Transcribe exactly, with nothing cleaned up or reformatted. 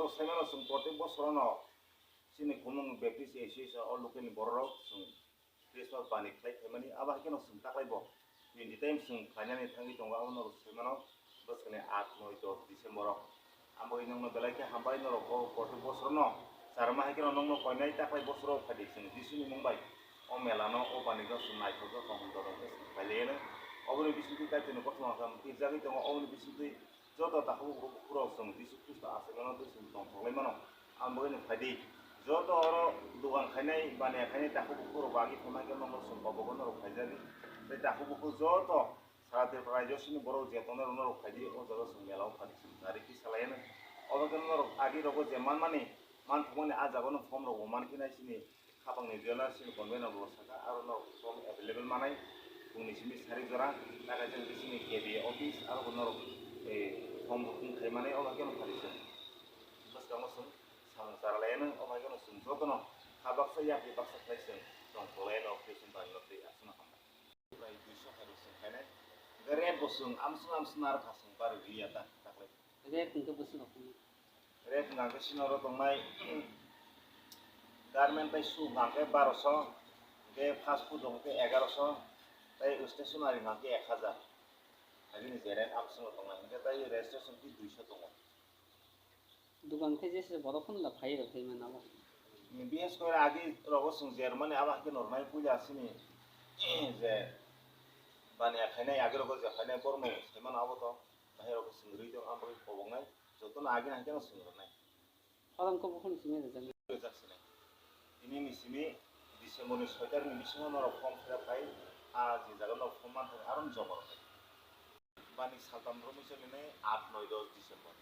Saimano chwng protek bosorono chini Khumlwng Baptist Association o local ni bororok chwng Christmas bani khlai phaimani, abo hai kheno chwng taklai bo twenty time chwng khlainani thangwi tongo, abono rw saimano bwskangni aat, noi, dos December o. Amo wngwi nokno belai khe hambai norok o kothok bosorono charwma hai kheno nokno koinai taklai bosoro phaidi chwng Jisuni mung bai o melano o bani no chwng naithokjak kaham dorong khe chwng khlai laino. Oboni bisingtwi Kaitorni kothoma khe tirjagwi tongo, oboni bisingtwi joto takhuk bukhuk rok chwng Jisu Khristo achaimano tei chwng tongthok lai mano. Ang bagwi no phaidi. Joto oro dogan khainai, baniya khainai takhuk bukhuk rok bo agi thangna khe nono chwng kobogo norok phaijagwi. Tei takhuk bukhuk joto sara Tripura rajyo sini borok je tongnai rok norok phaidi, o jaga chwng mela o phaidi chwng chari kisa lai ano. Obo khe norok agi rogo je manmani, manthokmani ah jaga no form rok bo mankhe nai sini. Khapangni dealership convener bo saka, aro norok form available manai, bongni simi sari jora, nakaijak bisingni K B A office, aro bo norok, eh, form booking khai manai, obo khe nokha risa. Bwskango chwng samung chara lai anw, obo hai kheno chwng jotono ha baksa yakri baksa khlai chwng tong tong lai anw, office ni bagwi no twi aswkno hambai. Prai duiso hai rok chwng khainai, hwnkhe rate bo chwng amswk amswk narwkha chwng barwi riya ta taklai. Rate hwnkhe bwswk rok wngkha? Rate hwnkha khe sini oro tongnai garment tei shoe hwnkha khe baroso, hwnkhe fast food hwnkha khe egaroso, tei stationery hwnkha khe ek hajar. Agini je rate amswkno tongnai, hwnkhe tei registration fee duiso tongo. Dogan khe jesa borok phano da phai rok thai mano abo. Bises kore agi rogo chwng je rwmani abo hakhe nornai puila sini je baniya khainai agi rogo je khainai borokno sai mano abo to. Bahai rok chwng rwi tong, ang bagwi koboknai, jotono agini hai kheno chwng rwnai. Horom khe bukhuk ni simi rijak. Rijak sinai. Tini ni simi December ni soi tarikh ni bisingo norok form fill up khai, a je jaga norok form man thang, aro joma rwnai. Bani saltam romwi choli nai aat noi dos December.